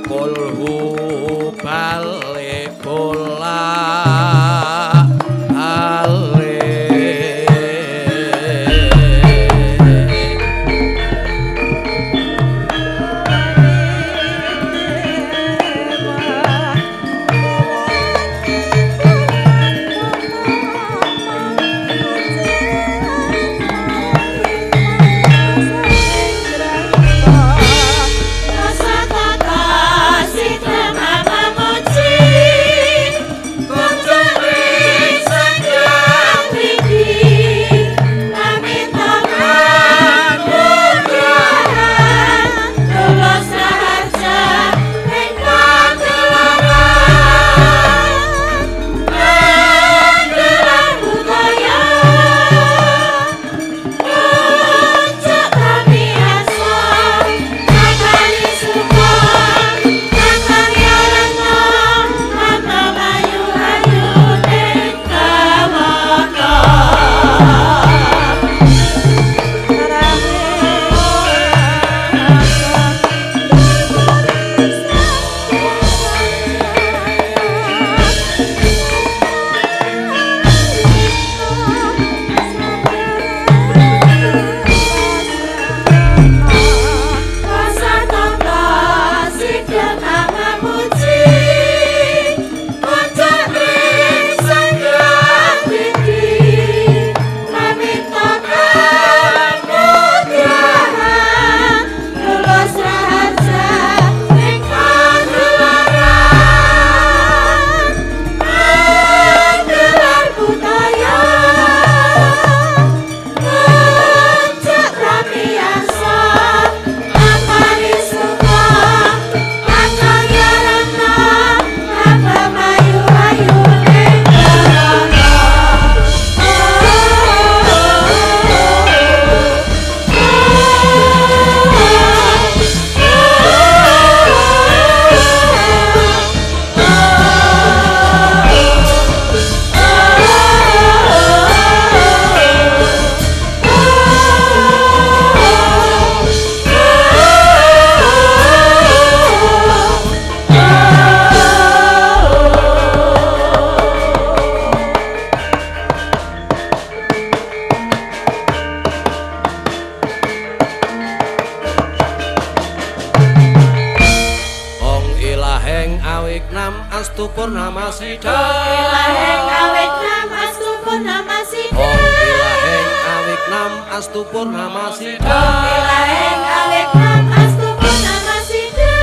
Kulhu balik bola ale. Astu Purnama Sida. Ilaheng awit nam astu Purnama Sida. Ilaheng awit nam astu Purnama Sida. Ilaheng awit nam astu Purnama Sida.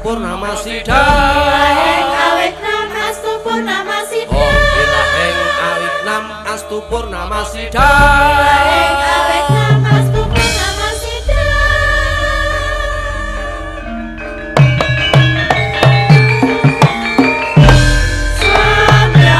Purnama Sida. Ilaheng awit nam astu Purnama Sida. Ilaheng awit nam astu Purnama Sida. Ilaheng awit nam astu Purnama Sida. Samya.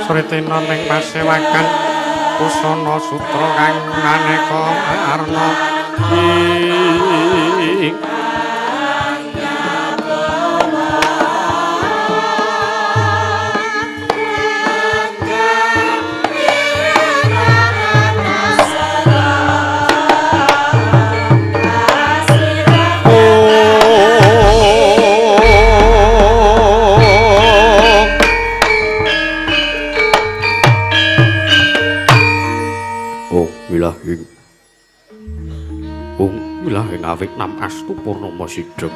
Sritina ning pasewakan busana sutra kang maneka arna ing Wilahing awik nam astu purnama sidhem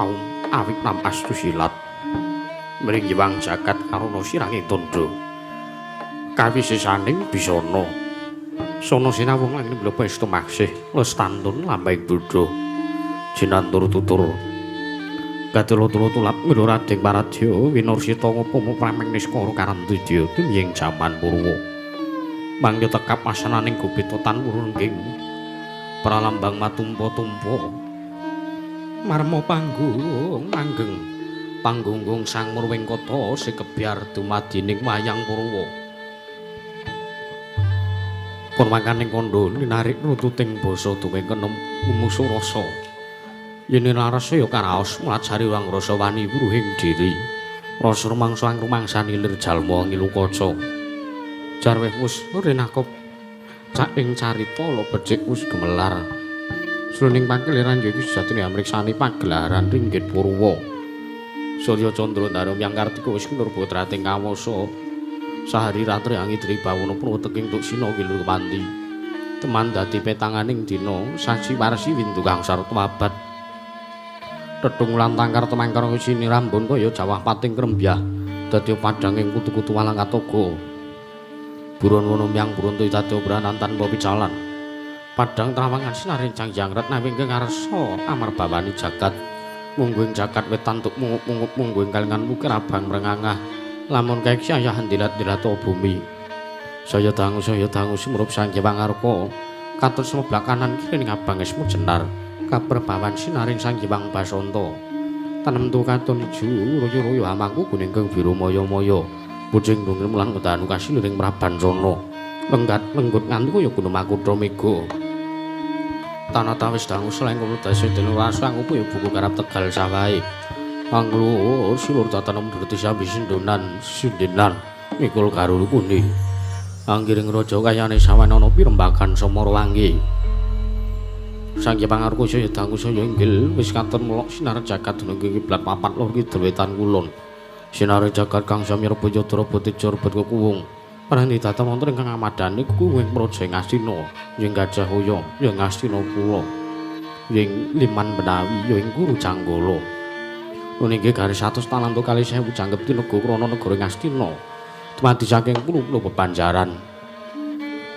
aum awik nam astu silat mring yiwang jagat karana siranging tandha kawisisaning bisana sono sinawung langit mlebu estu maksih lestantun lambahing bodho jinantur tutur gadula tulap milurading paradya winursita ngupama prameng niskara karantidya tumying jaman purwa mangya tekap asananing gupita tan wurungging pralambang matumpa-tumpa marma panggung manggeng panggunggung sang murwing kota sikebyar dumadining wayang purwa pun mangkaning kandha linarik rututing basa dongeng kenem musuh rasa yen rasa ya karaos mlajari wang rasa wani wuruhing diri rasa rumangsa angrumangsani lir jalma ngilu kaca jarweh wis rinakop saking carita lo becik wis gemelar sruning pakeliran ya iki sejatine amriksani pagelaran ringgit purwa Surya Candra Ndara Hyang Kartika wis kinurba trating kawasa sahari ratri angidri bawana purwa teking Duksina kilur kepanti teman dadi petanganing dina saji warsi windu kang sarta abad tetung lan tangkar temangkar sini rambun kaya jawah pating krembyah dadi padhanging kutu-kutu walang katoga buron wono myang buron tuy dadi obranan tanpa picalan padhang trawangan sinaring jangjang retna wingking ngarsa amarbawani jagat mungguing jagat wetan tuk mungup-mungup mungguing kalingan wukir abang mrengangah lamun kaeksi ayah ndilat-ndilat bumi saya dangu sumrup sang Hyang Pangarpa katon sebelah kanan kiri ning abang esmu jenar kaperbawan sinaring sang Hyang Basanta tanemtu katon ijo royo-royo hamangku kuning kang biru maya-maya pucing dongeng mulan ngedanu kasiliring Prabancana lenggat lenggut nganti kaya gunung Makutha mega tanah tawis dangu seleng kula dasa dene rasa ngupu ya buku garap Tegal sawahe anglu silur tatanem durti sambi sindonan sindenan mikul karo kuni anggiring raja kayane sawan ana pirembagan Samara Wangi Sang Hyang Pangarpa saya dangu saya inggil wis katon melok sinar jagat dunung kiblat papat lor kidul wetan kulon sinar jagat kang samya rebut yadra teja rebut kekuwung parani datan wonten ingkang amadani kuwing praja ing Astina ing Gajah Hoya ing Astina Pura ing Liman Benawi ing Guru Janggala nggih garis 100 talanto kalih sewu jangkep tinega krana negara ing Astina dumadi saking puluh bebanjaran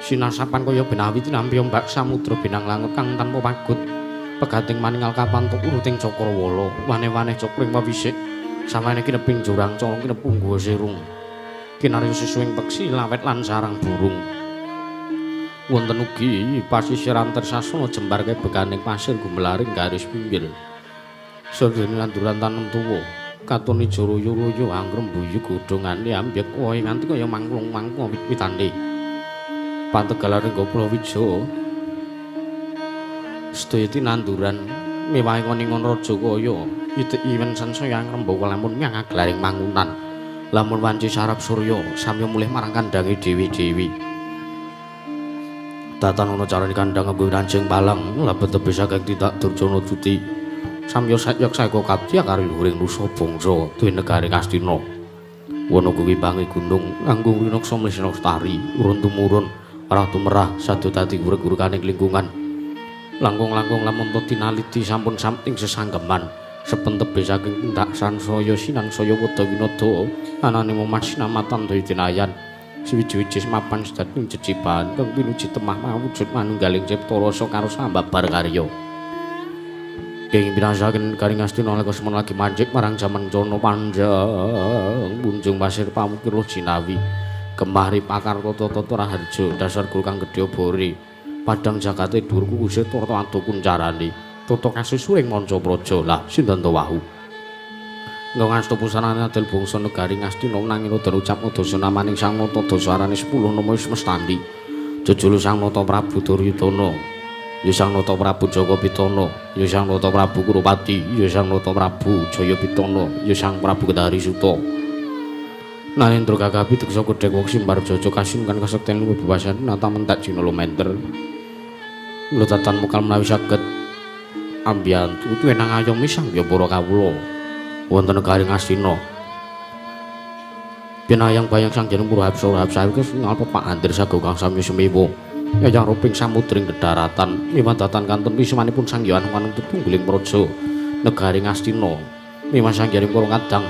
sinasapan kaya Benawi tinampi ombak samudra binang langut kang tanpa pagut pegating maningal kapantuk uruting cakrawala wane-wane cokring pawisik samane kineping jurang colong kinepung guwa sirung kinarya sisuwing peksi lawet lan sarang burung wonten ugi pasisiran tersasana jembar kebekaning pasir gumelaring garis pinggir sadene nanduran tanem tuwa katon ijo royo-royo anggrem buyu godhongane ambyek wohe nganti kaya mangklung-mangklung wit-witane pantegalane Goprawija sedaya tinanduran mewah ngoningon raja kaya itik iwen sansaya ngrembaka lamun myang aglaring mangunan lamun wanci sarap surya samya mulih marang kandhange dewi-dewi tatan ana carane kandhang nganggo ranjing palang lebet tebih saking tindak Durjana Duti samya satyok saeka kabdi karo luhuring nusa bangsa duwe negari Ngastina wana kuwi pange gunung nganggo rinaksa mlesna lestari urun tumurun arah tumerah sadya dadi guruk-gurukaning lingkungan Langkung-langkung lamun to tinaliti sampun samting sesanggeman. Sepentebe saking pundak sansaya sinansaya weda winada anane momat sinamatan daya dinayan. Siwiji-wiji mapan sedating jejibahan kang pinuji temah mawujud manunggaling cipta rasa karo sambabar karya. Kenging pinasaken garing Astina leka semono lagi manjik marang jaman cana panjang munjung pasir pamukir jinawi gemah ripakar tata tata raharja dasar guru kang gedhe obore padang jagate dhuwur kukuse turta ado kuncarane tata kasusuring manca praja lah sinten to wahu ngasta pusarane adil bangsa negari Ngastina nanging udan ucap dasa namaning Sang Nata dasa arane 10 nama wis mestandi jejulu Sang Nata Prabu Duryudana ya Sang Nata Prabu Jaka Pitana ya Sang Nata Prabu Kurupati ya Sang Nata Prabu Jaya Pitana ya Sang Prabu Kedari Suta Narendra gagabi deksa gedhek wong simbar jaja kasinkan kasekten luwih bebasan nata mentak jina lumenter mlodatan mukal menawi saged ambiyantu tuwe nang ayomi sang ya para kawula wonten negari Ngastina pinayang bayang sang jeneng Purwa Hapsara Hapsawi ngal pepak andir sago kang sami sumiwa yayang ruping samudring kedaratan miwadatan kantun wismanipun Sang Hyang Agung tetunggiling praja negari Ngastina miwah Sang Hyang para kadang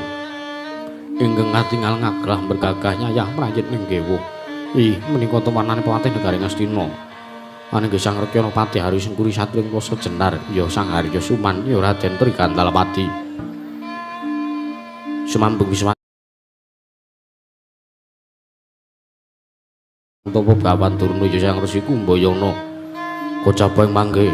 ingkang katingal ngagrah bergagah nyayah mrayit ning gewuh ih menika tumanane patih negari Ngastina anengge Sang Rekyana Patih Hari Sengkuri Satring Klasa Jenar ya Sang Harya Suman ya Raden Trigantalapati sumambung wisma Topo Bawan Durna ya Sang Resi Kumbayana kocapa ing mangke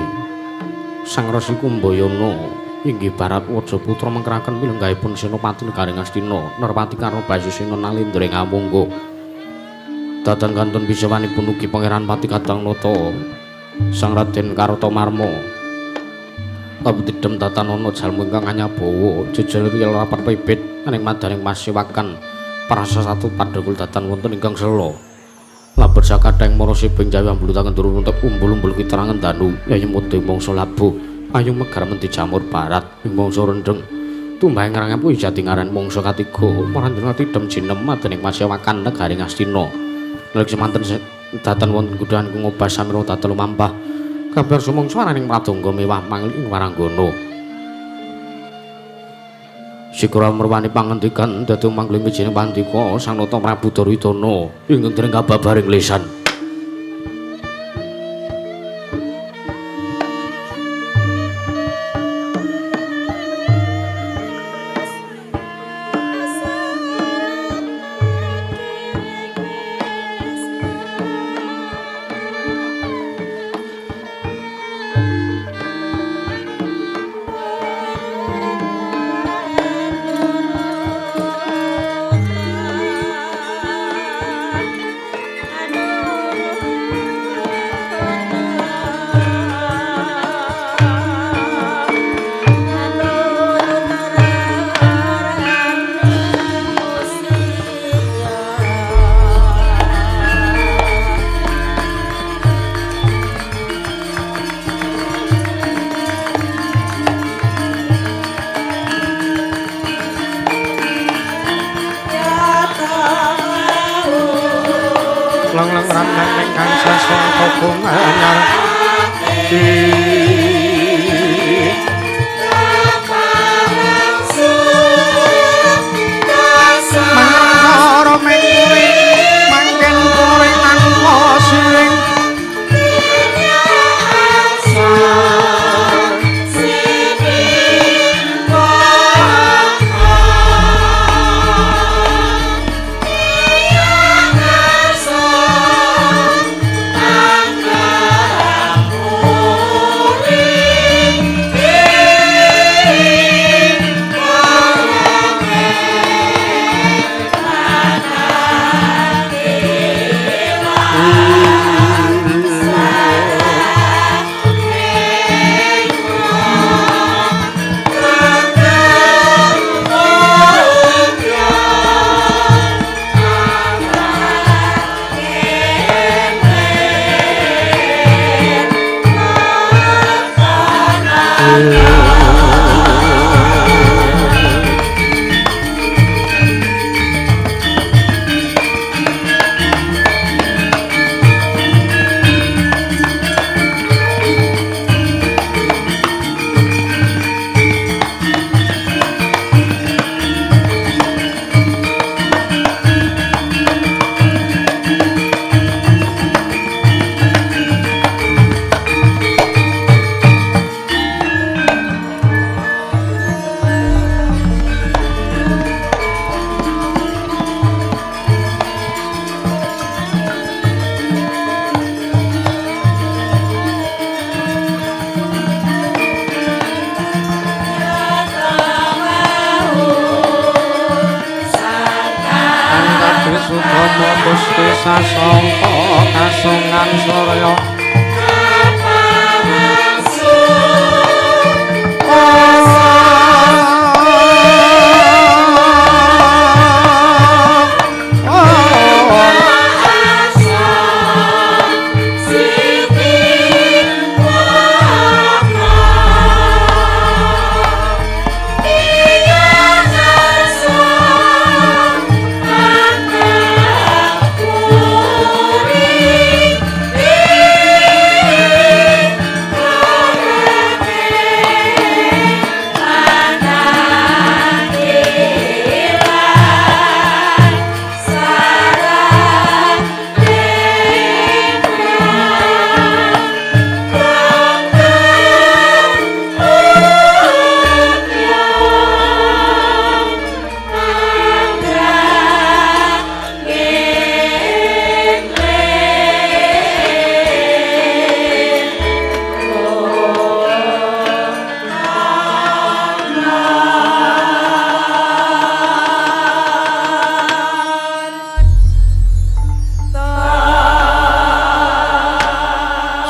Sang Resi Kumbayana inggih Baratwaja putra mengkeraken pilenggahipun Senopati negari Ngastina Nerpati Karna Basusena Nalendra ing Amungga datan kantun bisawanipun ugi Pangeran Pati Kadang Nata Sang Raden Kartamarma kabutidhem tatanana jalma ingkang anyabawa jejel riyel rapat pipit aning madaning masiwakan prasasatu padhekul datan wonten ingkang sela laber sakatheng mara sibing jawi ambulutaken turun untuk umbul-umbul kiterangan danu yayu mudhe mangsa labuh ayu megar menti jamur barat ing mangsa rendheng tumbah ngrang apu jati ngaran mangsa katiga marandra tidhem jinem madaning masiwakan negari Ngastina nalik semanten datan wonten gudhan ngobah samira datan lumampah kabar sumangsa araning pradangga mewah mangli ing waranggana sikura merwani pangendikan dadi mangling wijine pandika Sang Nata Prabu Duryudana ingkang dereng kababaring lesan. Anu Sasongko kasungan surya.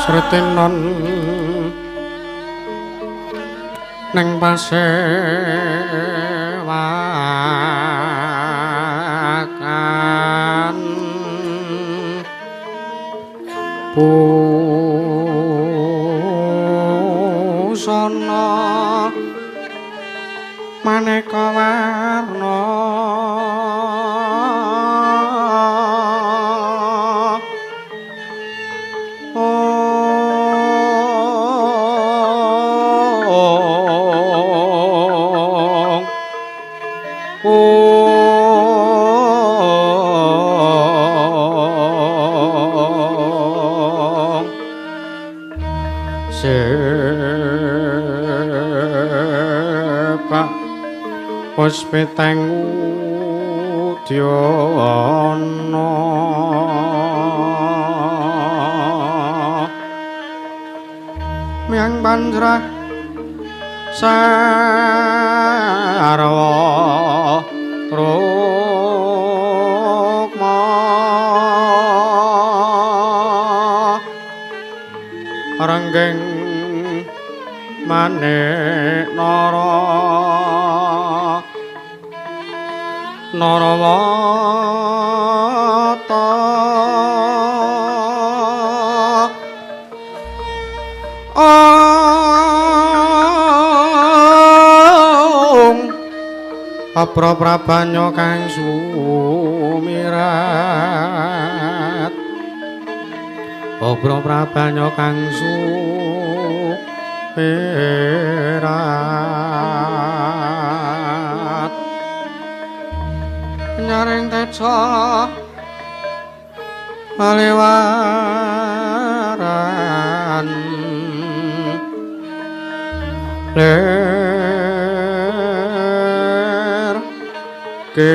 Sretinon neng pasewakan busana maneka warna. Sepak puspiteng udyana miang panjrah sarwa rukma ranggeng manik nara narawata. Ong Apra prabanya kang sumirat, Apra prabanya kang sumirat, nyaring teca maliwaran lir ke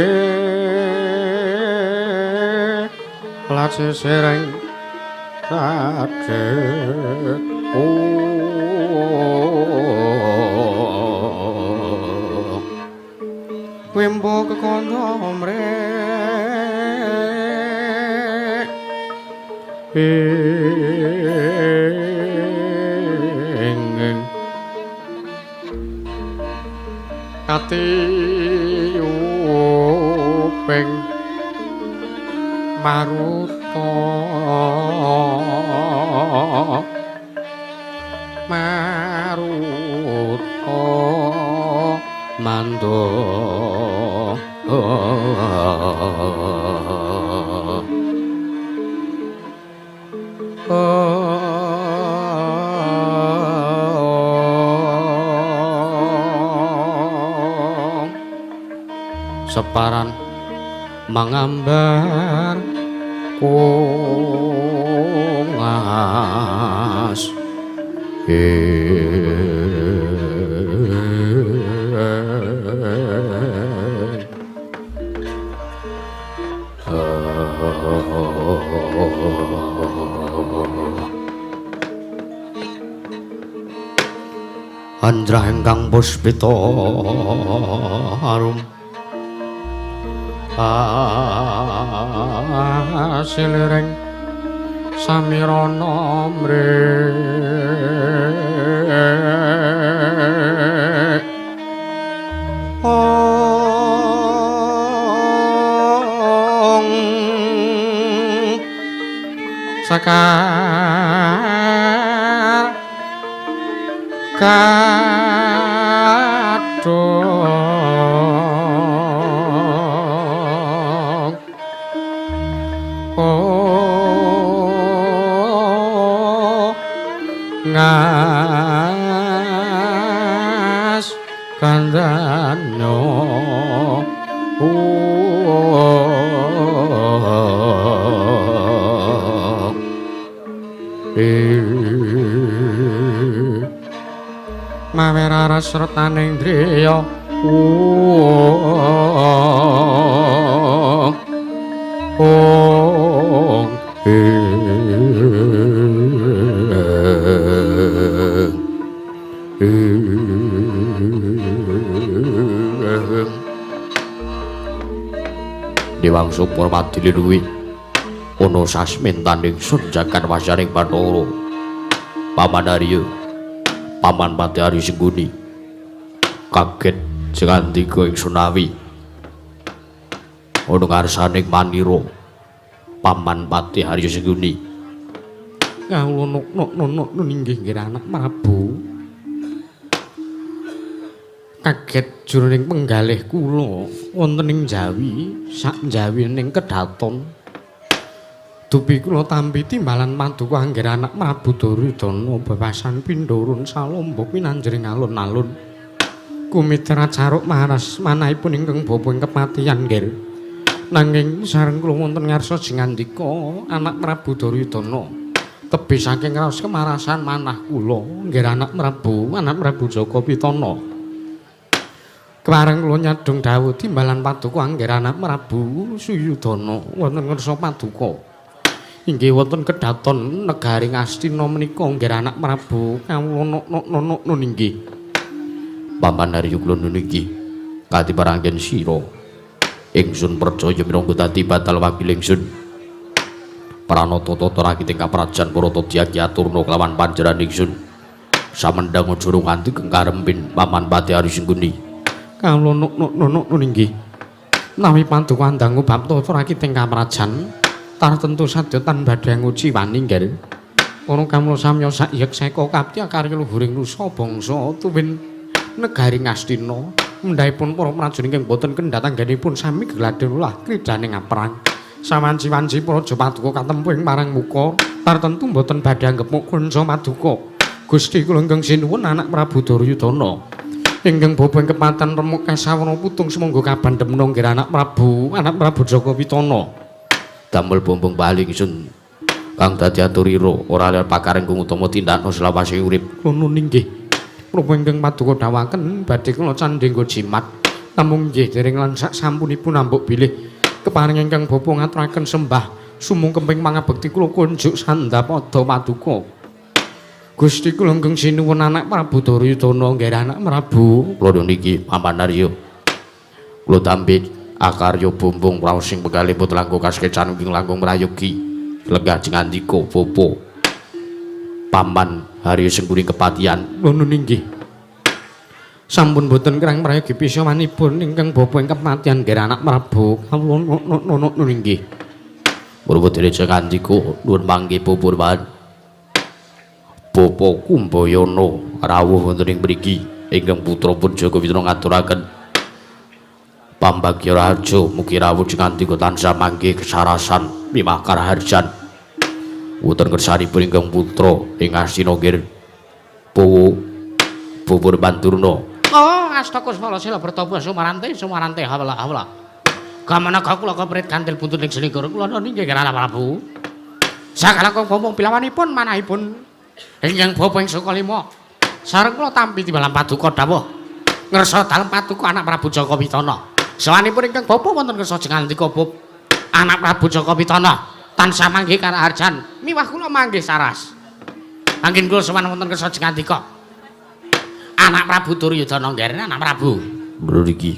lacesering sadhet wimbo kekono mrek ing katiyuping maruta maruta mando separan mangambar kungas Anjrah ingkang puspita arum Asiliring samirana mrek ong sakar kadung ngas kandhano mawe raras retaning driya ong Dewangsa Purwadi luwi ana sasmentaning sun jagan wasaring Bathara Paman Arya Paman Pati Arya Sengguni kaget jengandika ingsun awi ana ngarsaning manira Paman Pati Arya Sengguni kawula nok inggih nggih anak Prabu kaget jroning penggalih kula wonten ing Jawi sak Jawining kedaton dupi kula tampi timbalan paduka angger anak Prabu Duryudana bebasan pindurun salomba pinanjering alun-alun kumitra caruk maras manahipun ingkang bapa ing kepatihan nggih nanging sareng kula wonten ngarsa jengandika anak Prabu Duryudana tebih saking raos kemarasan manah kula nggih anak Prabu Jaka Pitana. Kepareng kula nyadhong dawuh timbalan paduka angger anak Prabu Suyudana wonten ngarsa paduka. Inggih wonten kedaton negari Ngastina menika angger anak Prabu kawula nok inggih. Paman Arya kula niki katiparangken sira. Ingsun percaya minangka dadi batal wakil ingsun. Pranata tata rakiting kaprajan Bharata dyaki aturna kelawan panjenengan ingsun. Samendhang aja nganti kengkarempin Paman Pati Arya Sengguni. Kawula nok inggih. Menawi paduka andangu bab tata rakiting kaprajan tartemtu sadya tan badhe nguci wani nggih. Para kawula samya sakyek seka kapti karya luhuring nusa bangsa tuwin negari Ngastina mendhahipun para prajurit ingkang boten kendhat anggenipun sami gegladhen ulah kridhaning aprang. Sawanci-wanci praja paduka katempuh ing marang muka tartemtu boten badhe anggepuk kanca paduka. Gusti kula ingkang sinuwun anak Prabu Duryudana. Ingkang bapa ing kepatan remuk kasawana putung sumangga kabandhemna nggih anak Prabu Jaka Pitana. Damel bombong bali ingsun kang dadi aturira ora liya pakareng kang utama tindakna selawase urip. Ngono inggih. Menapa ingkang paduka dawuhaken badhe kula candhe nggo jimat. Namung nggih dereng lan sak sampunipun ambuk bilih keparing ingkang bapa ngaturaken sembah sumungkemping pangabekti kula kunjuk sandhapada paduka. Gusti kula ingkang sinuwun anak Prabu Duryudana nggih anak Prabu. Kula niki Paman Arya. Kula tampi akarya bumbung praos sing penggalih putra langkung kaskecan ing langkung prayogi. Lenggah jengandika bapa Paman Arya Sengguni kepatihan. Ngono inggih. Sampun boten kirang prayogi pisawanipun ingkang bapa ing kepatihan nggih anak Prabu. Kawula nok inggih. Purwadene jengandika nuwun mangke purwan. Bapa Kumbayana rawuh wonten ing mriki ingkang putra pun Jaka Pitana ngaturaken pambagya raja mugi rawuh jengandika tansah manggih kesarasan mimah karaharjan wonten kersanipun ingkang putra ing Astina nggih Bupur Bandurna. Oh astakuswala sila bertapa sumarante sumarante hawla hawla gamana kula keprit kantil buntut ing selikur kula niki nggih Prabu sakala ngomong pilawanipun manahipun ingkang bapa ing Sukalima sareng kula tampi timbalan paduka dawuh ngersa dalem paduka anak Prabu Jaka Pitana. Sawanipun ingkang bapa wonten ngersa jengandika bab anak Prabu Jaka Pitana tansah manggih karaharjan miwah kula manggih saras. Anggen kula sowan wonten ngersa jengandika anak Prabu Duryudana nggih anak Prabu. Mriki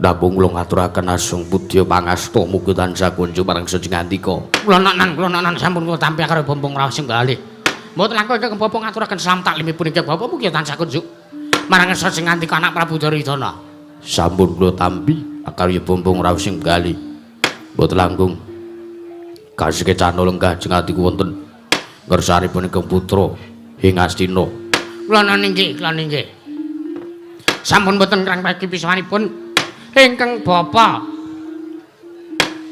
Namung kula ngaturaken asung pudya pangasta mugi tansah kunjuk marang Sejengandika. Kula nonan, kula nonan sampun kula tampi karo Bombong raos sing galih. Mboten langkung ingkang Bapak ngaturaken salam taklimipun ingkang Bapak mugi tansah kunjuk marang Sejengandika anak Prabu Duryudana. Sampun kula tampi akarya Bombong raos sing galih. Mboten langkung kasih kecana lenggah jengatiku wonten ngersanipun ingkang putra ing Astina. Kula nonan inggih, kula inggih. Sampun mboten ngrangpeki pisanipun ingkang Bapa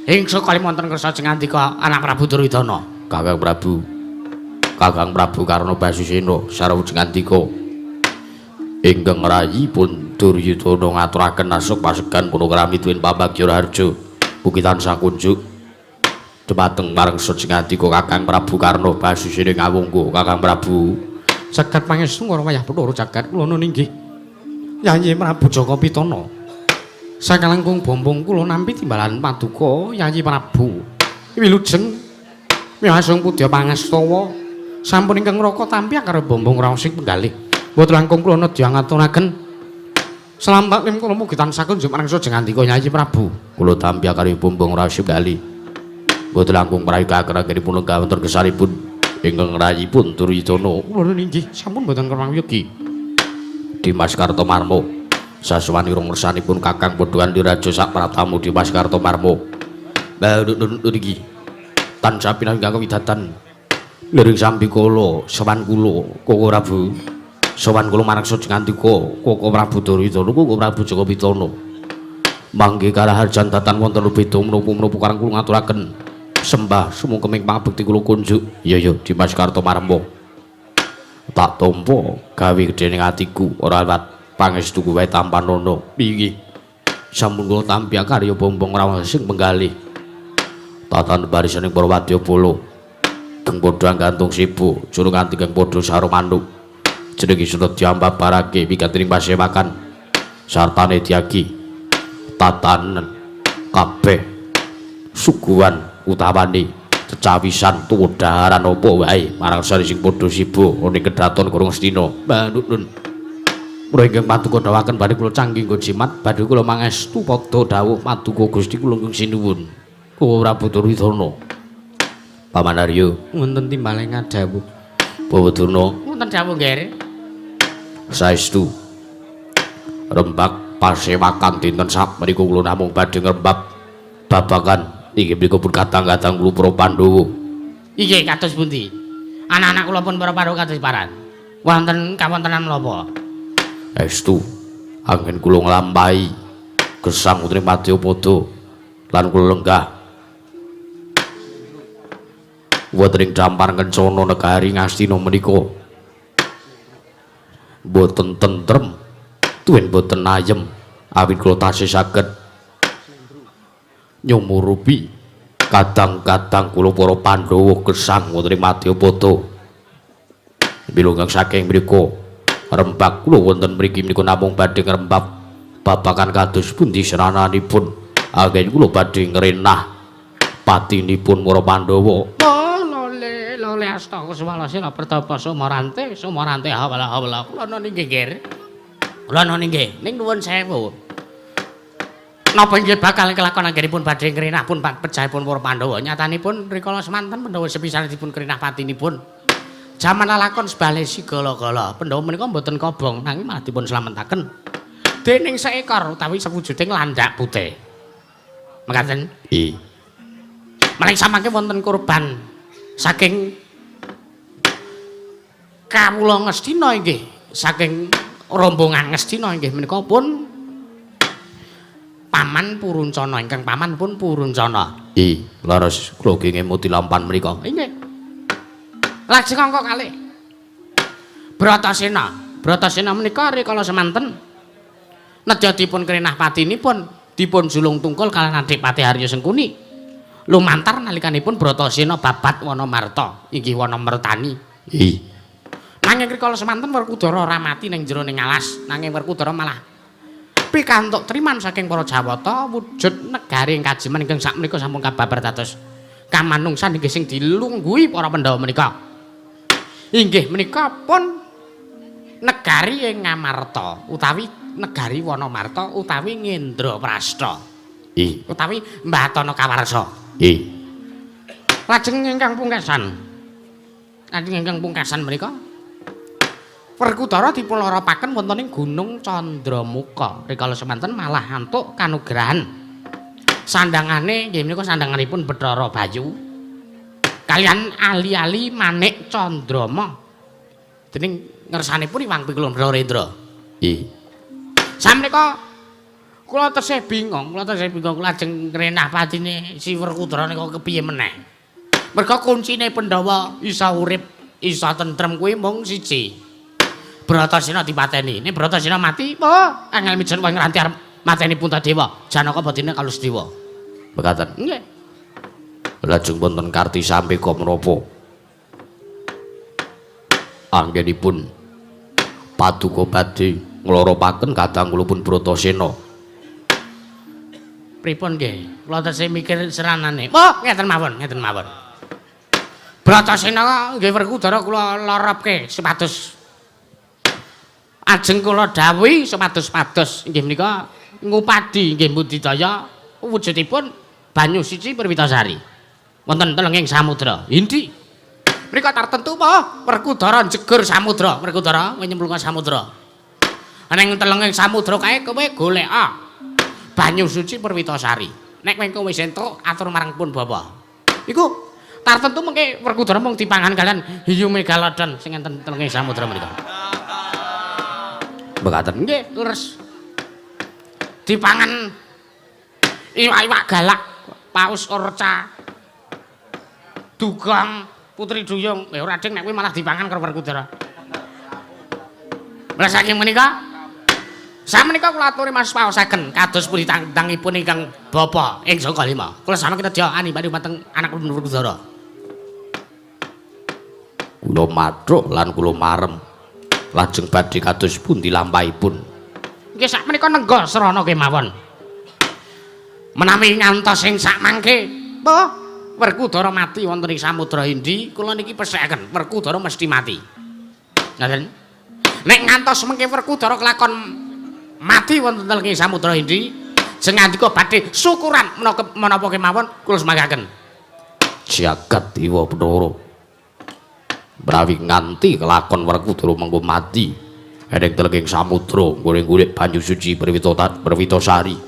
ing sakali wonten kersa jengandika anak Prabu Duryudana. Kakang Prabu, Kakang Prabu Karna Basusena sarwa jengandika ingkang rayi pun Duryudana ngaturaken asuk pasegan punukrami tuwin pambagya raharja mugi tansah kunjuk dumateng marang Sejengandika Kakang Prabu Karna Basusena ngawungku. Kakang Prabu jagat pangestu ngara wayah Bathara jagat kula nun inggih Yayi Prabu Jaka Pitana. Sakalangkung bombong kula nampi timbalan paduka Yayi Prabu. Wilujeng miyasung pudya pangastawa sampun ingkang raka tampi karo bombong raos sing penggalih. Mboten langkung kula nedya ngaturaken salam taklim kula mugi tansah kunjuk marang Sejengandika Yayi Prabu. Kula tampi karo bombong raos sing penggalih. Mboten langkung prayoga akhiripun lenggah wonten gesaripun ingkang rayipun Duryudana. Kula inggih sampun mboten kerang yogi. Dimas Kartomarmo saswani rong ngersanipun Kakang Padha Raja sak pratamu Dimas Kartomarmo. Niki tansah pinanggih kawidatan liring sambikala sowan kula Koko Prabu. Sowan kula marang Sejengandika Koko Prabu Duryudana, Koko Prabu Jaka Pitana. Mangke karaharjan datan wonten beda menapa-menapa karang kula ngaturaken sembah sumungkeming pangabekti kula kunjuk. Iya ya Dimas Kartomarmo. Tak tampa gawe gedhe ning atiku ora liwat pangestu wae tampanana. Piye sampun kula tampi karya bombong raos sing penggalih. Tatan barisaning para wadyabala geng padha gantung sibu juru nganti geng padha saro manuk jenenge sunut diambabarake wigatining pasewakan sartane diagi tatanan kabeh suguhan utawane cecawisan tuwa daharan apa wae marang sari sing padha sibu ning kedaton Gurung Astina. Mbah Nun Mula ingkang paduka dawuhaken badhe kula canggih nggo jimat badhe kula mangestu padha dawuh paduka Gusti kula ingkang sinuwun. Koko Prabu Duryudana. Paman Arya wonten timbale ngadhawuh. Bawa Durna wonten dawuh nggih. Saestu rembak pasewakan dinten sak menika kula namung badhe ngrembak babagan inggih menika pun kadang-kadang kula para Pandhawa. Inggih kados pundi? Anak-anak kula pun para Pandhawa kados paran. Wonten kawontenan menapa? Estu anggen kula nglampahi gesang putri Madyapada lan kula lenggah wonten ing dampar kencana negari Ngastina menika mboten tentrem tuwin mboten ayem awit kula tasih saged nyumurupi kadang-kadang kula para Pandhawa gesang wonten ing Madyapada. Bilunggang saking mriku rembak kula wonten mriki menika namung badhe ngrembak babagan kados pundi srananipun anggen kula badhe ngrenah patinipun para Pandhawa. Lole lole asta kuswala sila pertapa sumarante sumarante hawala hawala kula niki nggih. Kula niki ning nuwun sewu. Napa inggih bakal kelakon anggenipun badhe ngrenah pun pejahipun para Pandhawa. Nyatanipun rikala semanten Pandhawa sepisan dipun krenah patinipun. Jaman lalakon sebale sigala-gala Pandhawa menika mboten kobong nanging malah dipun slametaken dening seekor utawi sewujuding landak putih. Mekaten. I. Menawi samangke wonten korban saking kawula Ngastina inggih saking rombongan Ngastina inggih menika pun Paman Puruncana ingkang paman pun Puruncana. I, leres kula ngemuti lampan menika. Inggih. Lajeng angka kalih Bratasena. Bratasena menika rikala semanten nedya dipun krenah patinipun dipun julung tungkul kaliyan Adipati Harya Sengkuni. Lumantar nalikanipun Bratasena babat Wanamarta, inggih Wanamertani. I. Nanging rikala semanten Werkudara ora mati ning jero ning alas, nanging Werkudara malah pikantuk triman saking para Jawata wujud negari ing kajiman ingkang sakmenika sampun kababar dados kamanungsan inggih sing dilungguhi para Pandhawa menika. Inggih menika pun negari ing Ngamarta utawi negari Wanamarta utawi Ngendraprasta. Ih. Utawi Mbatana Kawarsa. Ih. Lajeng ingkang pungkasan. Lajeng ingkang pungkasan menika Werkudara dipunloropaken wonten ing Gunung Candramuka. Rikala semanten malah antuk kanugrahan. Sandangane nggih menika sandanganipun Bathara Bayu. Kalian ali-ali manik Candrama. Dening ngersanipun Iwang Pikulun Bathara. Ih. Samenika kula tesih bingung, kula lajeng ngrenah patine si Werkudara nika kepiye meneh. Merga kuncine Pandhawa isa urip, isa tentrem kuwi mung siji. Bratasena dipateni. Nek Bratasena mati, apa angel mijen wong ngranti arep mateni Puntadewa. Janaka badine Kalusdewa. Mekaten. Nggih. Lajeng wonten karti sampeka menapa? Anggenipun paduka badhe ngloropaken kadang kula pun Bratasena. Pripun nggih? Kula tesih mikir seranane. Oh, ngeten mawon, ngeten mawon. Bratasena nggih Werkudara kula loropke supados ajeng kula dawuhi supados-pados inggih menika ngupadi inggih budidaya wujudipun banyu suci Perwitasari. Wonten telenging samudra Hindi. Mriko tartentu apa Werkudara jegur samudra, Werkudara nyemplung samudra. Ning telenging samudra kae kowe goleka banyu suci Perwitasari. Nek kowe wis entuk atur marang pun bapa. Iku tartentu mengke Werkudara mung dipangan kalian hiyu megalodon sing enten telenging samudra menika. Mekaten. Nggih, leres. Dipangan iwak-iwak galak, paus orca, dugong, putri duyung. Ora ding nek kuwi malah dipangan karo Werkudara. Lah saking menika samenika kula aturi Mas paosaken kados pundi tangtangipun ingkang bapa ing Sangka Lima. Kula sami kita ani badhe dumateng anak Werkudara. Kula mathuk lan kula marem. Lajeng badhe kados pundi lampahipun? Nggih sakmenika nengga srana kemawon. Menawi ngantos ing sakmangke, apa Werkudara mati wonten ing Samudra Hindi, kula niki pesekaken Werkudara mesti mati. Ngaten. Nek ngantos mengke Werkudara kelakon mati wonten ing Samudra Hindi, jeng ngandika badhe syukuran menapa kemawon kula semanggaken. Jagat Dewa Bathara. Menawi nganti kelakon Werkudara mengko mati eneng telenging samudra golek-golek banyu suci Perwitasari.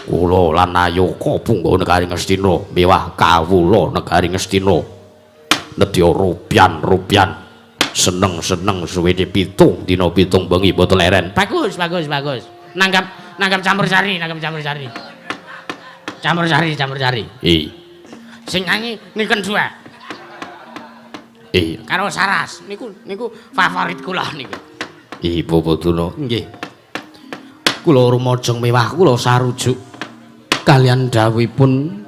Kula lan Nayaka punggawa negari Ngastina mewah kawula negari Ngastina nedya rupyan-rupyan seneng-seneng suwene 7 dina 7 bengi boten leren. Bagus, bagus, bagus. Nanggap campur sari, nanggap campur sari. Campur sari, campur sari. Ih. Sing nyanyi niken dua. Iya. Karo Saras niku niku favorit kula niku. Ih, Bapak Duna. Nggih. Kula rumajeng mewah kula sarujuk kalian dawuhipun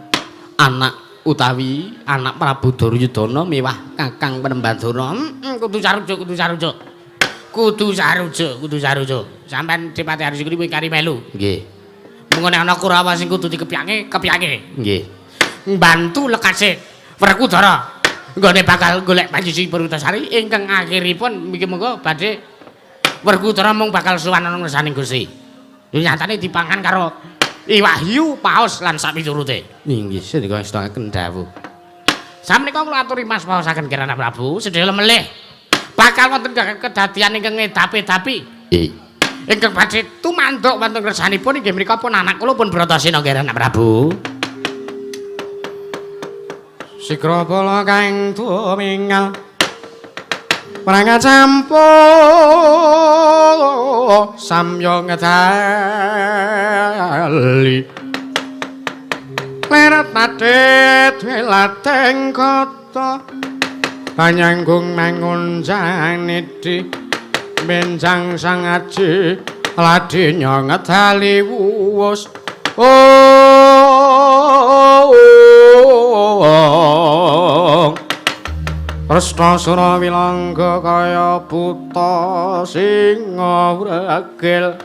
anak utawi anak Prabu Duryudana mewah Kakang Penemban Durna. Kudu sarujuk, kudu sarujuk. Kudu sarujuk, kudu sarujuk. Sampeyan Dipati Arsukri kuwi kari melu. Nggih. Mengko nek ana Kurawa sing kudu dikepyake, kepyake. Nggih. Mbantu lekase Werkudara. Nggone bakal golek banyu suci Perwitasari ingkang akhiripun mugi-muga badhe Werkudara mung bakal sowan ana ngersaning Gusti. Nyatane dipangan karo iwak hiu, paus lan sapiturute. Inggih, sedika estakaken dawuh. Samenika kula aturi Mas paosaken Kirana Prabu sedaya melih bakal wonten kedadian ingkang ngedapi-dapi. Nggih. Ingkang badhe tumanduk wonten ngersanipun inggih menika pun anak kula pun Bratasena Kirana Prabu. Sikra bala kang tumingal prangat campuh samya ngedali leret nadit wilateng kota panyanggung mangun janidi benjang sang aji ladinya ngedali wuwus. Kresna sura wilangga kaya buta singa wregil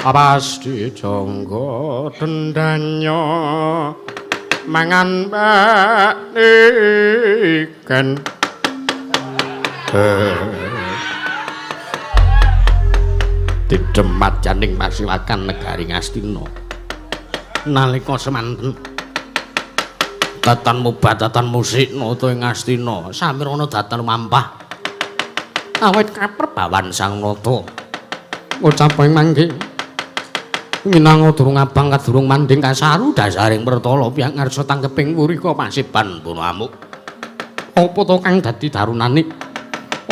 pasti jangga dendanya mangan baniken. Didemat janing pasiwakan negari Ngastina. Nalika semanten datan mubah datan musik nata ing Ngastina samirana datan mampah awit kaperbawan sang nata ngucap ing mangke minanga durung abang kadurung manding kasaru dasaring pertala piyang ngarsa tanggeping wurika pasiban bono amuk. Apa to kang dadi darunane?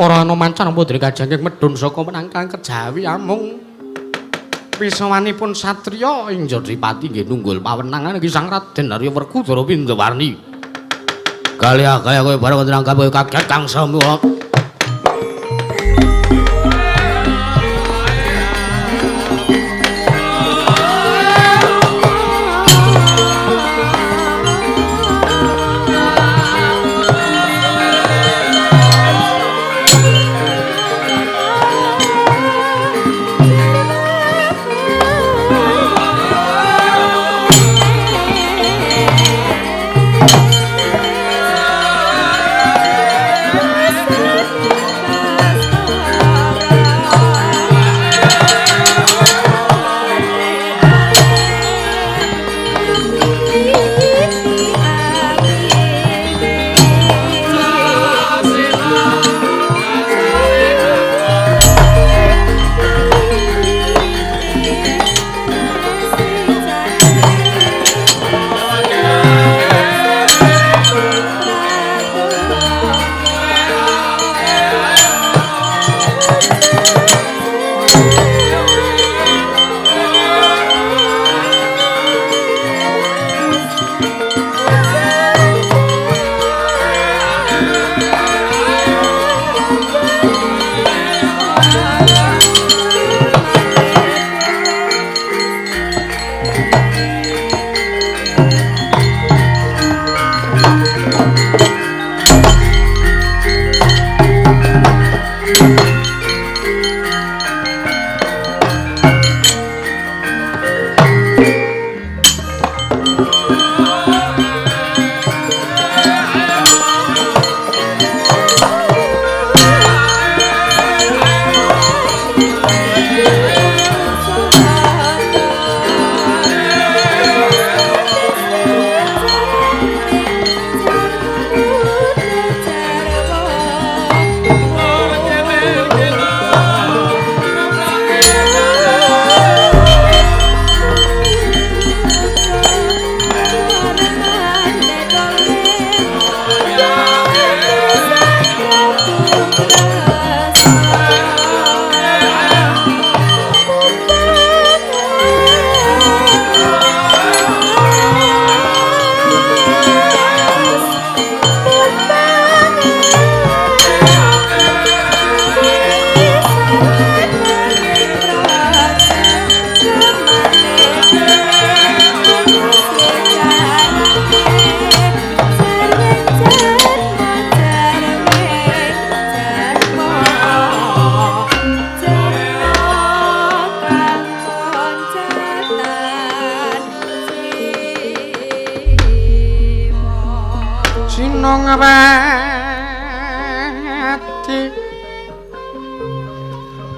Ora ana mancan putri kajengking medhun saka menangkang kejawi amung pisawanipun satriya ing Jodipati nggih nunggul pawenangan iki Sang Raden Arya Werkudara Pindawarni. Galih kaya kowe bareng tenang kabeh kaget kang sami.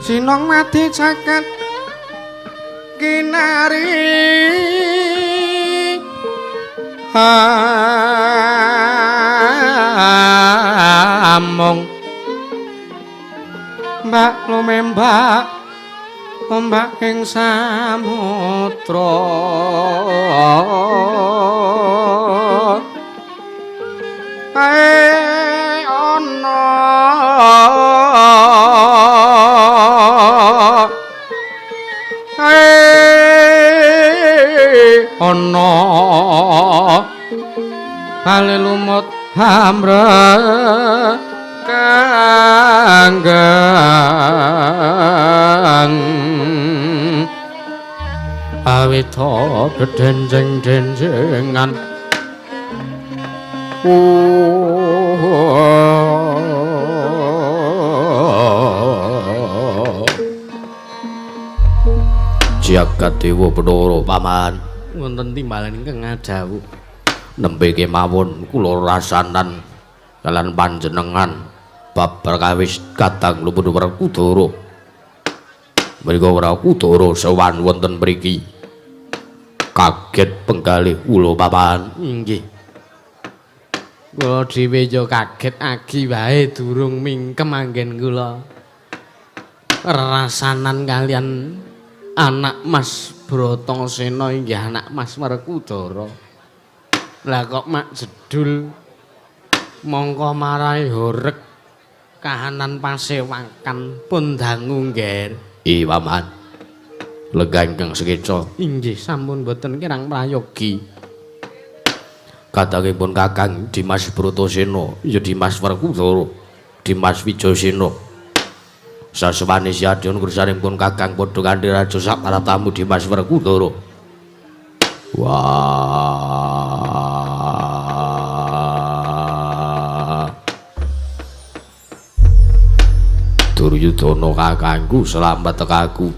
Sinong mati jagat kinari amung mbak lumembak ombak ing samudra ae ana ana bali lumut hamre kanggang awita dedenjeng-denjengan Jagat Dewa Bathara paman wonten timbalan ingkang ngadhawuh nembe kemawon kula rasanan kalian panjenengan bab perkawis kadang lumpur Werkudara. Mriko Werkudara sowan wonten mriki. Kaget penggalih kula papan. Nggih. Kula dhewe ya kaget agi wae durung mingkem anggen kula. Rasanan kalian anak Mas Bratasena inggih anak Mas Werkudara. Lah kok mak jedul mongko marai horeg kahanan pasewakan pun dangu ngger. Ih paman. Lenggah ingkang sekeca. Inggih sampun boten kirang prayogi. Kadangipun Kakang Dimas Bratasena, ya Dimas Werkudara, Dimas Wijayasena. Saswane siadyan kersanipun Kakang padha kanthi raja sak para tamu Dimas Werkudara. Wah. Duryudana kakangku slamet tekaku.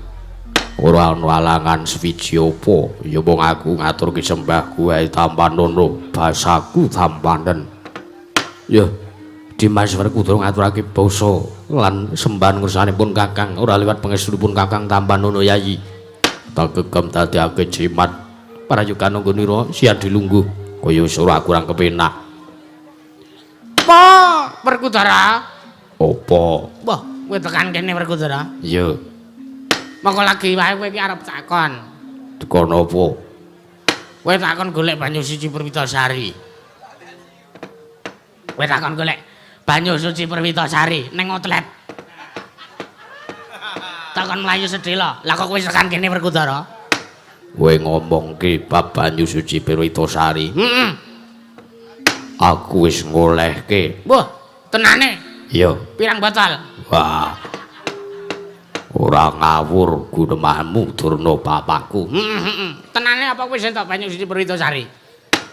Ora ana alangan suwiji apa, ya mung aku ngaturke sembahku wae tampanono, basaku tampanen. Ya, Dimas Werkudara ngaturake basa lan sembahan ngersanipun Kakang ora liwat pangestunipun Kakang tampanono Yayi. Tak gegem dadekake jimat prayogan anggonira siadi lungguh kaya ora kurang kepenak. Apa Werkudara? Apa? Wah, kowe tekan kene Werkudara? Iya. Monggo lagi wae kowe iki arep takon. Tekon apa? Kowe takon golek banyu suci Perwitasari. Kowe takon golek banyu suci Perwitasari ning outlet. Takon mlayu sedhela. Lah kok kowe tekan kene Werkudara? Kowe ngomongke bab banyu suci Perwitasari. Heeh. Aku wis ngolehke. Wah, tenane? Iya. Pirang botol? Wah. Ora ngawur gunemanmu Durna bapakku. Tenane apa kowe entuk banyu suci Perwitasari?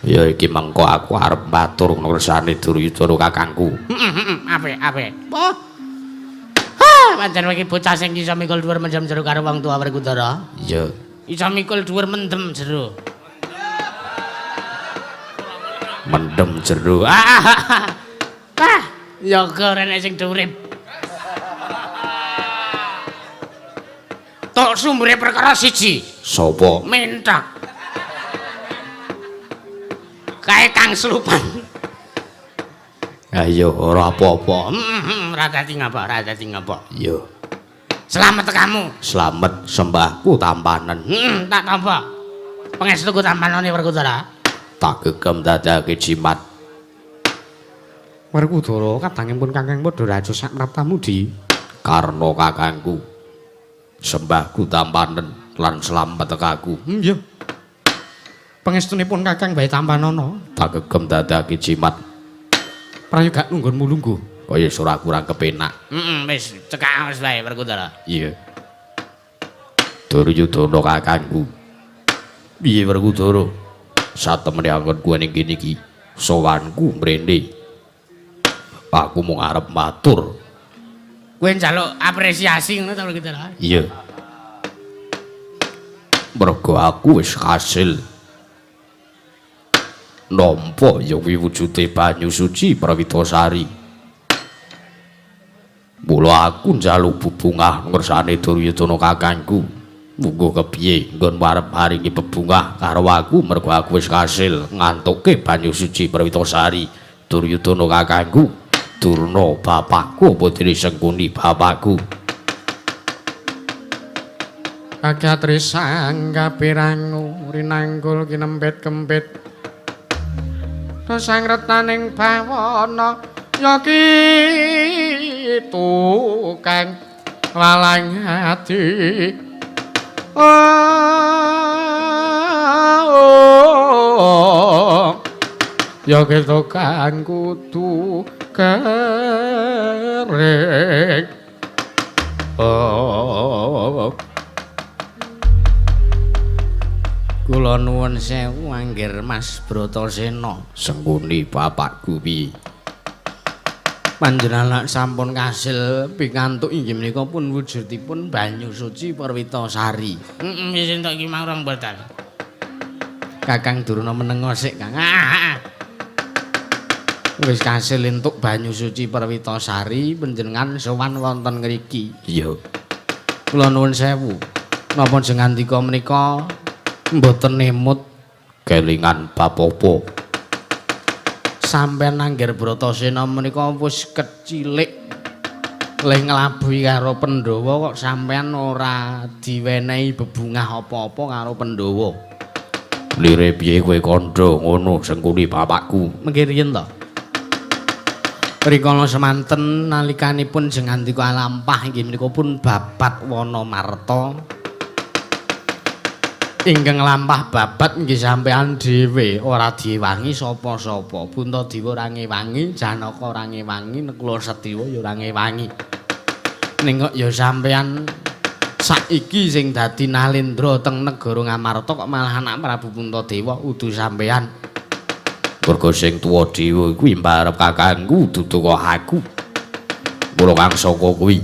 Ya iki mengko aku arep matur ngersane Duryudana kakangku. Apik, apik. Wah. Ha, pancen iki bocah sing iso mikul dhuwur mendem jero karo wong tuwa Werkudara. Iya. Iso mikul dhuwur mendem jero. Mendem jero. Ah, ya ora sing urip. Tok sumbere perkara siji. Sapa? Menthok. Kae Kang Slupan. Ayo ora apa-apa. Ora dadi ngapa, ora dadi ngapa. Iya. Slamet tekamu. Slamet sembahku tampanen. Tak tampa. Pangestuku tampanane Werkudara. Tak gegem dadake jimat. Werkudara kadangipun Kakang padha raja sak praptamu di Karna kakangku. Sembahku tampanen lan slamet tekaku. Iya. Pangestunipun Kakang bae tampanana. Tak gegem dadake jimat. Prayoga nunggonmu lungguh. Kaya ora kurang kepenak. Wis cekak wis wae Werkudara. Iya. Duryudana kakangku. Piye Werkudara? Satemene anggonku ning kene iki, sowanku mrene. Aku mung arep matur. Kowe njaluk apresiasi ngono ta Werkudara? Iya. Mergo aku wis kasil nampa ya kuwi wujude banyu suci Perwitasari. Mula aku njaluk bebungah ngersane Duryudana kakangku. Munggo kepiye nggon arep maringi bebungah karo aku mergo aku wis kasil ngantuke banyu suci Perwitasari. Duryudana kakangku, Durna bapakku apa dene Sengkuni bapakku. Kagatri sang kapirangu rinanggul kinempit kempit. Sang retaning bawana ya kitu kang lalang ati. Oh, ya kitu kang kudu kering. Oh. Kula nuwun sewu anggir Mas Bratasena. Sengkuni bapakku piye? Panjenengan sampun kasil pikantuk inggih menika pun wujudipun banyu suci Perwitasari. Heeh, wis entuk iki mau rong botol. Kakang Durna menengo sik, Kang. Wis kasil entuk banyu suci Perwitasari panjenengan sowan wonten ngriki. Iya. Kula nuwun sewu. Napa jengandika menika mboten emut kelingan bab apa? Sampeyan Angger Bratasena menika wis kecilik le nglabuhi karo Pandhawa kok sampeyan ora diwenehi bebungah apa-apa karo Pandhawa. Lire piye kowe kandha ngono Sengkuni bapakku? Mengke riyen to. Rikala semanten nalikanipun jengandika lampah inggih menika pun babat Wanamarta. Ingkang lampah babat nggih sampeyan dhewe ora diewangi sapa-sapa. Puntadewa ora ngewangi, Janaka ora ngewangi, Nakula Sadewa ya ora ngewangi. Ning kok ya sampeyan saiki sing dadi Nalendra teng negara Ngamarta kok malah anak Prabu Puntadewa udu sampeyan. Mergo sing tuwa dhewe kuwi mbarep kakangku dudu kok aku. Mula kang saka kuwi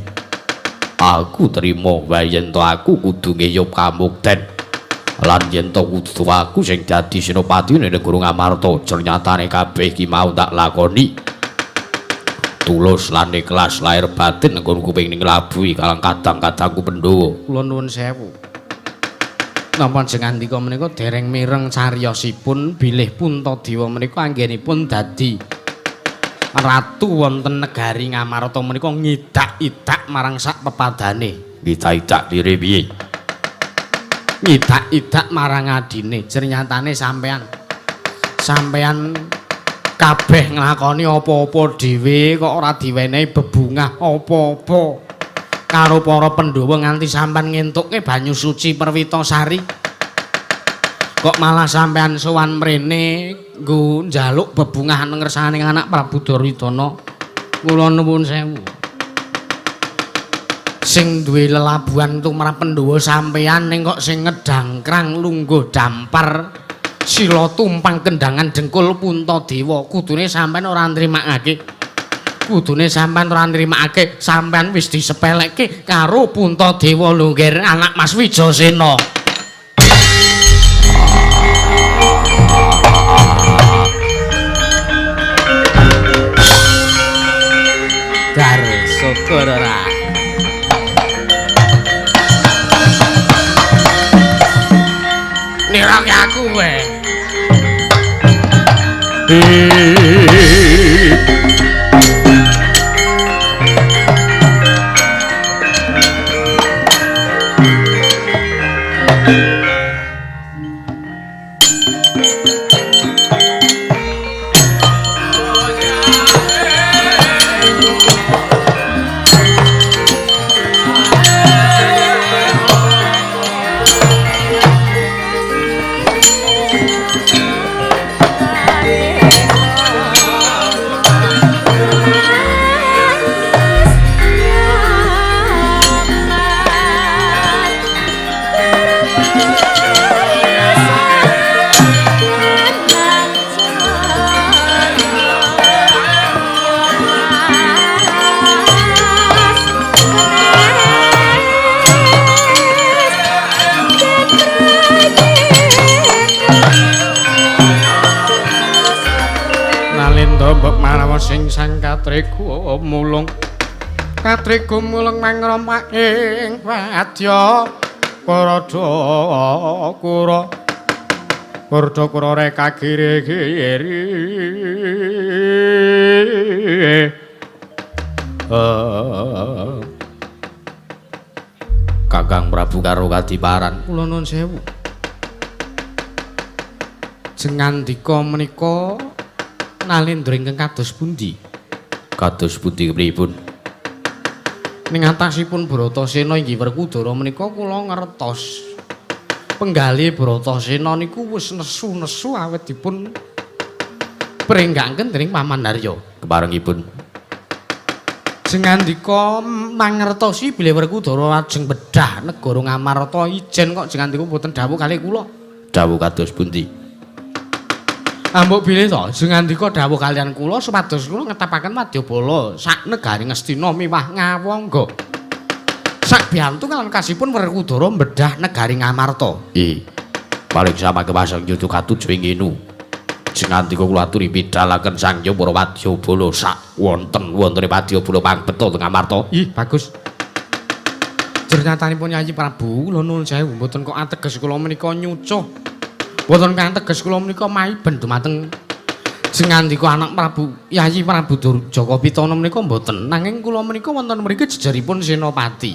aku trima wae yen to aku kudu ngeyup kamukten. Lan yen to kudu aku sing dadi senopati ning negara Ngamarta, ternyatane kabeh iki mau tak lakoni tulus lan ikhlas lahir batin nggon kuping ning nglabuhi kalang kadang-kadangku Pandhawa. Kula nuwun sewu. Napa jengandika menika dereng mireng cariyosipun bilih Puntadewa menika anggenipun dadi ratu wonten negari Ngamarta menika ngidak-idak marang sak pepadane. Ngidak-idak lire piye? Ngidak-idak marang adine. Cernyatane sampeyan kabeh nglakoni apa-apa dhewe kok ora diwenehi bebungah apa-apa karo para Pandhawa nganti sampean ngentukke banyu suci Perwitasari. Kok malah sampean sowan mrene nggo njaluk bebungah ngersane anak Prabu Duryudana. Kula nuwun sewu. Sing duwe lelabuhan tumrap Pandhawa sampeyan ning kok sing ngedangkrang lungguh dampar sila tumpang kendangan dengkul Puntadewa. Kudune sampean ora nrimakake. Kudune sampean ora nrimakake, sampean wis disepelekke karo Puntadewa lho ngger anak Mas Wijasena. Dar syukur ora. Nirake aku kowe. Sing sang katriku mulung katriku mulung mangromak ing wadya parada kura parada kura reka kiri-kiri. Kakang Prabu karo kadiparan. Kula nuwun sewu. Jengandika menika Nalendra ingkang kados pundi? Kados pundi kepripun? Ning atasipun Bratasena inggih Werkudara menika kula ngertos. Penggalih Bratasena niku wis nesu-nesu awit dipun prenggangken dening Paman Harya. Keparengipun jengandika mangertosi bilih Werkudara lajeng bedhah negara Ngamarta ijen kok jengandika mboten dawuh kalih kula. Dawuh kados pundi? Ambok bilih to, jengandika dawuh kalian kula supados kula ngetapaken wadyabala sak negari Ngastina miwah Ngawangga. Sak biyantu lan kasipun Werkudara bedhah negari Ngamarta. Ih. Paling sama kepasang yuda katuju ing inu. Jengandika kula aturi pidhalaken sang hyang para wadyabala sak wonten wontene wadyabala pangbeto teng Ngamarta. Ih, bagus. Jer nyatanipun Yayi Prabu, kula nuwun sewu mboten kok ateges kula menika nyucuh. Mboten ateges kula menika maiben dumateng sengandika anak Prabu Yayi Prabu Jaka Pitana menika mboten. Nanging kula menika wonten mriki jejeripun Senopati.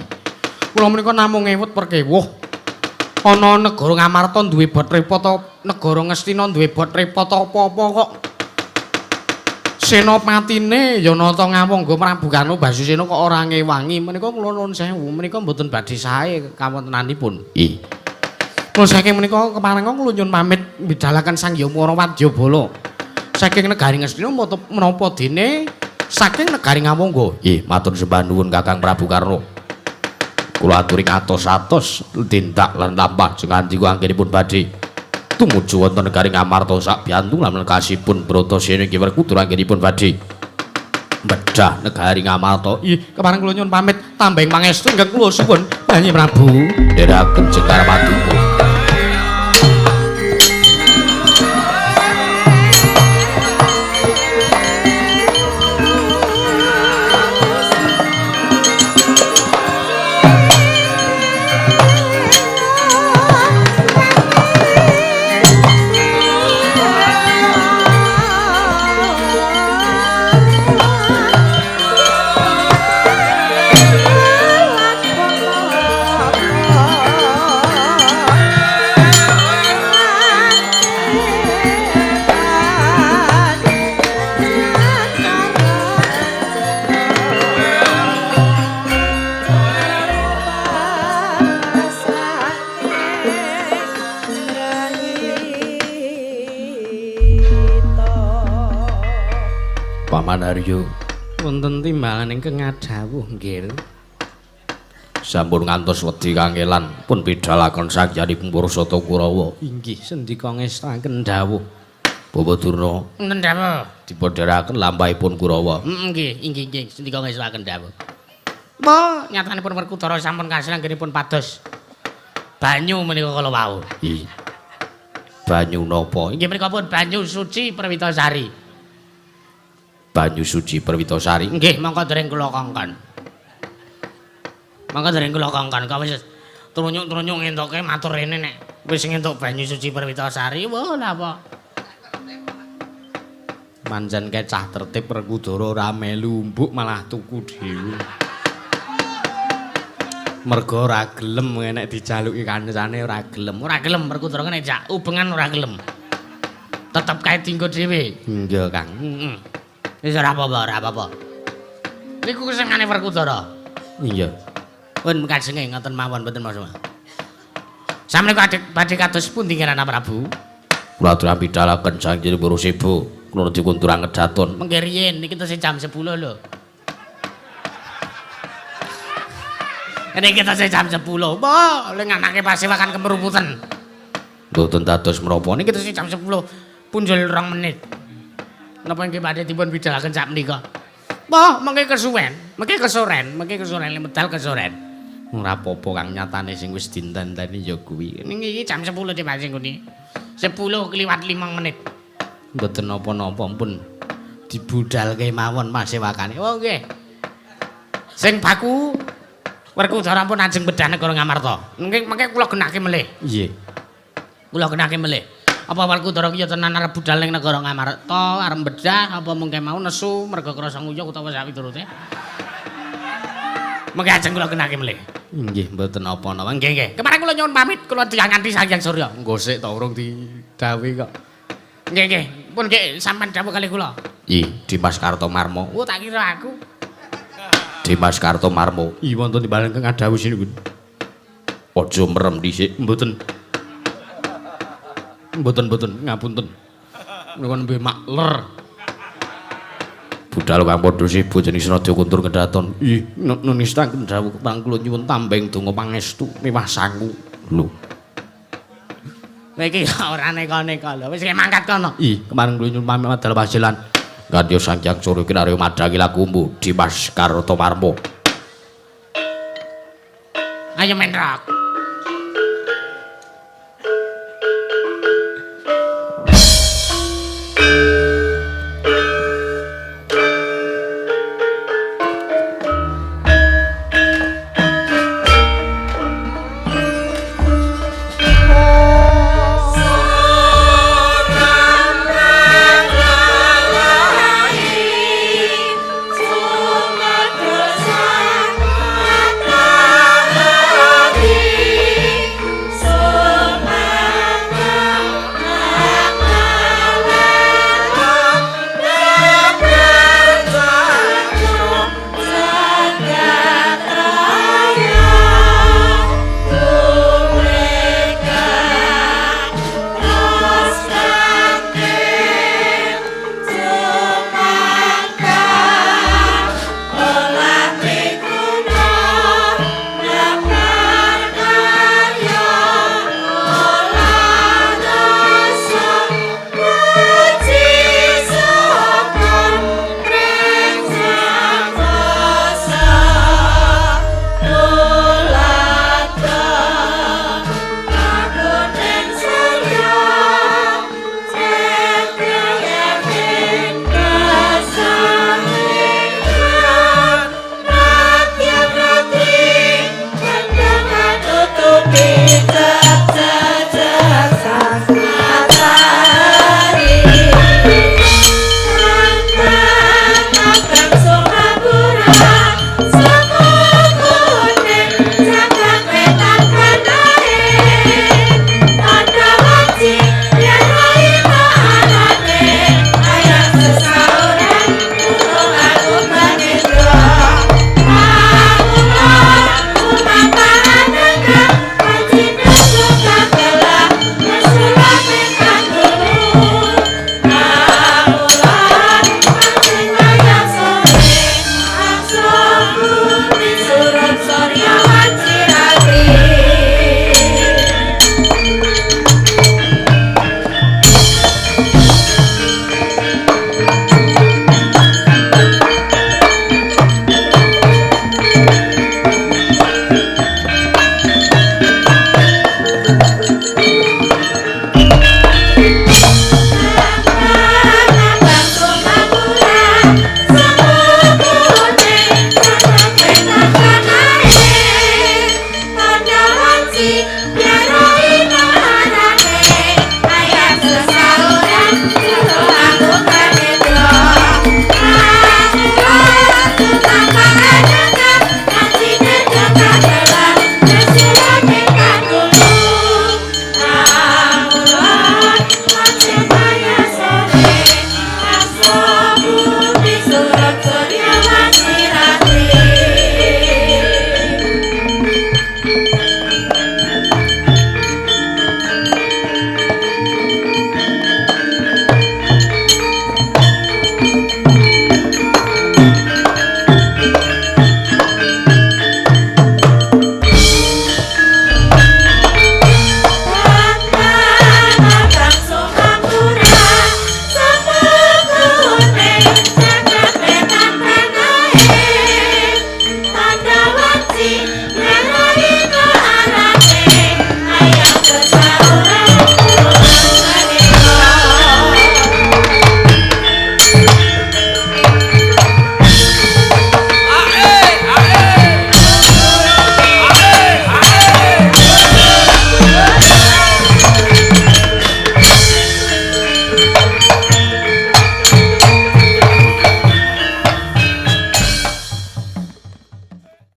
Kula menika namung ngewut perkewuh. Ana negara Ngamarta duwe bot repot, negara Ngastina duwe bot repot apa-apa kok. Senopatine ya nata ngawangga Prabu Karna Basusena kok ora ngewangi. Menika kula nuwun sewu, menika mboten badhe sae kawontenanipun. Ih. Kula saking menika keparenga kula nyuwun pamit mbidalaken Sang Hyang Wadyabala. Saking negari Ngastina menapa dene saking negari Ngawangga. Ih, matur sembah nuwun Kakang Prabu Karna. Kula aturi ngatos-atos tindak lan lampah jengandika anggenipun badhe tumuju wonten negari Ngamarta sakbiyantu lan lekasipun Bratasena inggih Werkudara anggenipun badhe bedah negari Ngamarta. Ih, kepareng kula nyuwun pamit tambeng pangestu ingkang kula suwun Yayi Prabu ndherekaken Jengkar Paduka. Paman Aryo, wonten timbalan ingkang ngadhawuh nggih. Sampun ngantos wedi kangelan pun bidalaken sakjanipun Pursata Kurawa. Inggih, sendika ngestaken dawuh. Bapak Durna, wonten dawuh. Dipun dherekaken lampahipun Kurawa. Nggih, inggih nggih, sendika ngestaken dawuh. Apa nyatanipun Werkudara sampun kasil anggenipun pados banyu menika kala wau. Ih. Banyu napa? Inggih menika pun banyu suci Perwitasari. Banyu suci Perwitasari. Nggih, mongko dereng kula kongkon. Mongko dereng kula kongkon. Kok wis trunyuk-trunyuk ngentuke matur rene nek wis ngentuk banyu suci Perwitasari. Wah, lha apa? Pancen kecah tertib Werkudara ora melu mbuk malah tuku dhewe. Mergo ora gelem nek dijaluki kancane ora gelem. Ora gelem Werkudara nek jak ubengan ora gelem. Tetep kae dinggo dhewe. Nggih, Kang. Heeh. Wis ora apa-apa, ora apa-apa. Niku kesenengane Werkudara. Iya. Pun kajenge ngoten mawon mboten maksud. Sampeyan niku badhe kados pundi Kirana Prabu? Kula aturaken bidalaken Sang Hyang Puruseba. Kula dikunturang kedaton. Mengke riyin niki tesih jam 10 lho. Niki tesih jam 10. Wah, ling anake pasewakan kemeruputan. Mboten dados menapa niki tesih jam 10 punjul 2 menit. Napa nggih badhe dipun bidalaken sak menika? Wah, mengke kesuwen, mengke kesoren, mengke kesoren medal kesoren. Ora apa-apa Kang, nyatane sing wis dinten-teni ya kuwi. Ning iki jam 10 dhewe sing ngene. 10 kliwat 5 menit. Mboten napa-napa pun dibudalke mawon pasewakane. Oh nggih. Sing baku Werkudara pun ajeng bedah negara Ngamarta. Nggih, mengke kula genake melih. Nggih. Kula genake melih. Apa Werkudara ki ya tenan arep budal ning negara Ngamarta, arep bedah apa mungkin mau nesu mergo krasa nguyuh utawa sawiturute. Mengke ajeng kula genake melih. Nggih, mboten napa-napa. Nggih, nggih. Kemarin kula nyuwun pamit, kula tiyang nganti Sang Hyang Surya. Nggo sik ta urung didhawuhi kok. Nggih, nggih. Pun nggih sampean dawuh kali kula. Ih, Dimas Kartomarmo. Oh, tak kira aku. Dimas Kartomarmo. Ih, wonten timbalan ingkang ngadhawuhi sinuwun. Aja merem dhisik, mboten. Mboten-mboten, ngapunten. Menika nembe makler. Budal kang padha sibuk jeneng Senadya Kuntur Kedaton. Ih, nunistaken dawuh kepang kula nyuwun tambeng donga pangestu miwah sangu. Lho. Kowe iki ora neka-neka lho. Wis mangkat kono. Ih, kemarin kula nyuwun pamit madal pasilan. Gandya Sang Hyang Surya kinarya madhangi lakumu Dimas Kartomarmo. Ayo menrok.